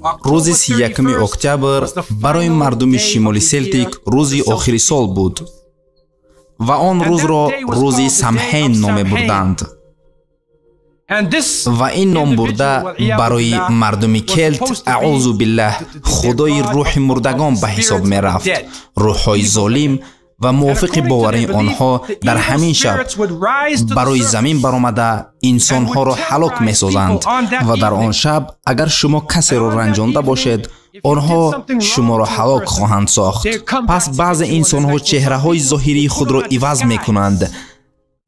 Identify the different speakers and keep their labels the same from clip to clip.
Speaker 1: Рӯзи 31 октябр барои мардуми шимоли Селтик рӯзи охири сол буд ва он рӯзро рӯзи Самҳейн номебурданд. Ва ин ном бурда барои мардуми келт, аъузу биллаҳ, худои рӯҳи мурдагон ба ҳисоб мерафт, рӯҳҳои золим ва мувофиқи боварии онҳо дар ҳамин шаб барои замин баромада инсонҳоро ҳалок месозанд. Ва дар он шаб агар шумо касеро ранҷонда бошед, онҳо шуморо ҳалок хоҳанд сохт. Пас баъзе инсонҳо чеҳраҳои зоҳирии худро иваз мекунанд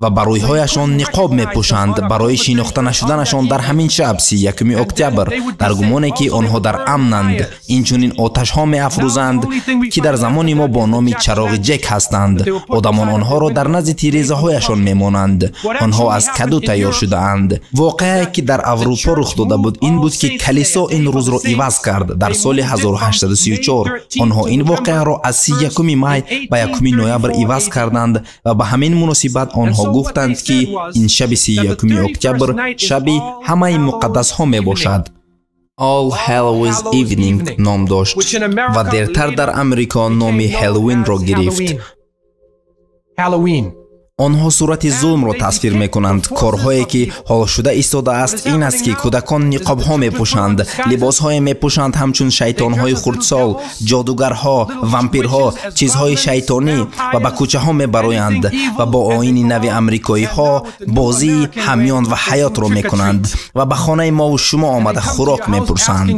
Speaker 1: ва ба рӯйҳояшон ниқоб мепӯшанд барои шинохта нашуданашон дар ҳамин шаб 31 октябр, дар гумоне ки онҳо дар амнанд. Инчунин оташҳо меафрӯзанд, ки дар замони мо бо номи чароғи ҷек ҳастанд. Одамон онҳоро дар назди тирезаҳояшон мемонанд. Онҳо аз каду тайёр шудаанд. Воқеае ки дар Аврупо рух дода буд ин буд, ки калисо ин рӯзро иваз кард. Дар соли 1834 онҳо ин воқеаро аз 31 май ба 1 ноябр иваз карданд ва ба ҳамин муносибат онҳо гуфтанд, ки ин шаби 31 октябр шаби ҳамаи муқаддасҳо мебошад. All Hallows Evening ном дошт ва дертар дар Амрико номи Ҳеллоуинро гирифт. Онҳо сурати зулмро тасвир мекунанд. Корҳое ки ҳол шуда истодааст ин аст, ки кӯдакон ниқобҳо мепӯшанд, либосҳое мепӯшанд ҳамчун шайтонҳои хурдсол, ҷодугарҳо, вампирҳо, чизҳои шайтонӣ ва ба кӯчаҳо мебароянд ва бо оини нави амрикоиҳо бозии ҳамён ва ҳаётро мекунанд ва ба хонаи мову шумо омада хӯрок мепурсанд.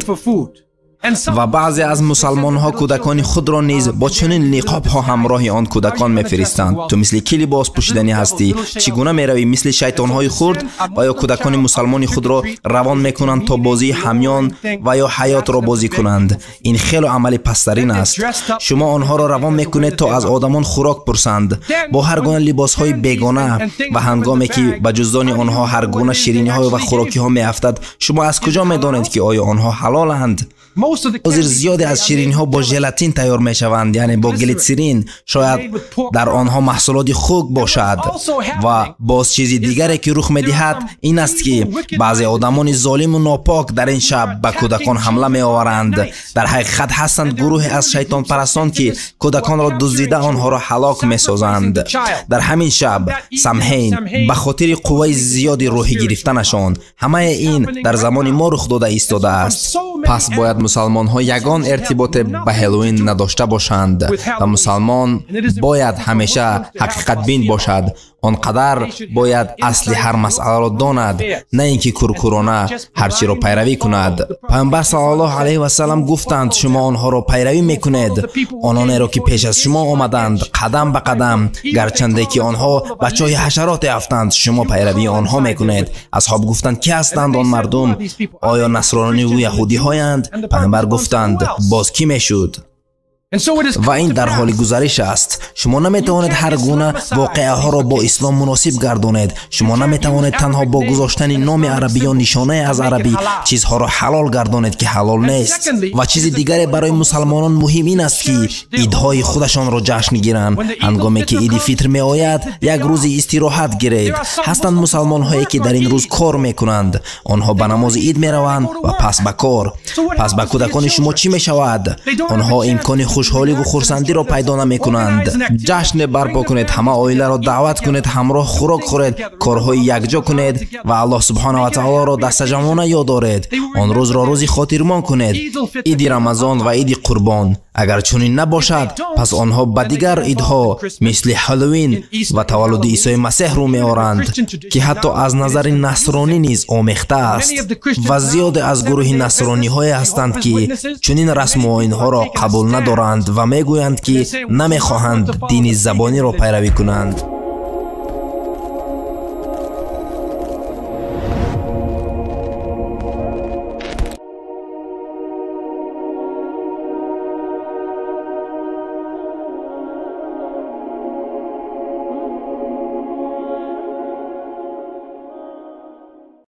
Speaker 1: Ва баъзе аз мусалмонҳо кӯдакони худро низ бо чунин ниқобҳо ҳамроҳи он кӯдакон мефиристанд. Ту мисли кӣ либос пӯшиданӣ ҳастӣ? Чӣ гуна меравӣ? Мисли шайтонҳои хурд? Ва ё кӯдакони мусалмони худро равон мекунанд то бозии ҳамён ва ё ҳаётро бозӣ кунанд. Ин хело амали пасттарин аст. Шумо онҳоро равон мекунед то аз одамон хӯрок пурсанд бо ҳар гуна либосҳои бегона, ва ҳангоме ки ба ҷуздони онҳо ҳар гуна шириниҳо ва хӯрокиҳо меафтад, шумо аз куҷо медонед, ки оё онҳо ҳалоланд? Ҳозир зиёде аз шириниҳо бо желатин тайёр мешаванд, яъне бо глитсерин. Шояд дар онҳо маҳсулоти хук бошад. Ва боз чизи дигаре ки рух медиҳад ин аст, ки баъзе одамони золиму нопок дар ин шаб ба кӯдакон ҳамла меоваранд. Дар ҳақиқат ҳастанд гурӯҳе аз шайтонпарастон, ки кӯдаконро дуздида онҳоро ҳалок месозанд. Дар ҳамин шаб Самҳейн ба хотири қувваи зиёди рӯҳӣ гирифтанашон. Ҳамаи ин дар замони мо рух дода истодааст. Пас бояд мусалмонҳо ягон иртиботе ба Ҳеллоуин надошта бошанд ва мусалмон бояд ҳамеша ҳақиқатбин бошад. Он қадар бояд асли ҳар масъаларо донад, на ин ки куркурона ҳар чиро пайравӣ кунад. Пайғамбар саллаллоҳу алайҳи васаллам гуфтанд: шумо онҳоро пайравӣ мекунед, ононеро ки пеш аз шумо омаданд, қадам ба қадам, гарчанде ки онҳо ба чоҳи ҳашароте афтанд, шумо пайравии онҳо мекунед. Асҳоб гуфтанд: кӣ ҳастанд он мардум? Оё насрониву яҳудиҳоянд? Пайғамбар гуфтанд: боз кӣ мешуд? Ва ин дар ҳоли гузариш аст. Шумо наметавонед ҳар гуна воқеаҳоро бо ислом муносиб гардонед. Шумо наметавонед танҳо бо гузоштани номи арабӣ ё нишонае аз арабӣ чизҳоро ҳалол гардонед, ки ҳалол нест. Ва чизи дигаре барои мусалмонон муҳим ин аст, ки идҳои худашонро ҷашн гиранд. Ҳангоме ки иди фитр меояд, як рӯзи истироҳат гиред. Ҳастанд мусалмонҳое, ки дар ин рӯз кор мекунанд. Онҳо ба намози ид мераванд ва пас ба кор. Пас ба кӯдакони шумо чӣ мешавад? Онҳо имкони хушҳоливу хурсандиро пайдо намекунанд. Ҷашне барпо кунед, ҳама оиларо даъват кунед, ҳамроҳ хӯрок хӯред, корҳои якҷо кунед ва Аллоҳ субҳонаҳу ва таолоро дастаҷамъона ёд оред. Он рӯзро рӯзи хотирмон кунед, иди Рамазон ва иди Қурбон. Агар чунин набошад, пас онҳо ба дигар идҳо мисли Ҳаллоуин ва таваллуди Исои Масеҳ рӯ меоранд, ки ҳатто аз назари насронӣ низ омехта аст. Ва зиёде аз гурӯҳи насрониҳое ҳастанд, ки чунин расму оинҳоро қабул надоранд ва мегӯянд, ки намехоҳанд дини забониро пайравӣ кунанд.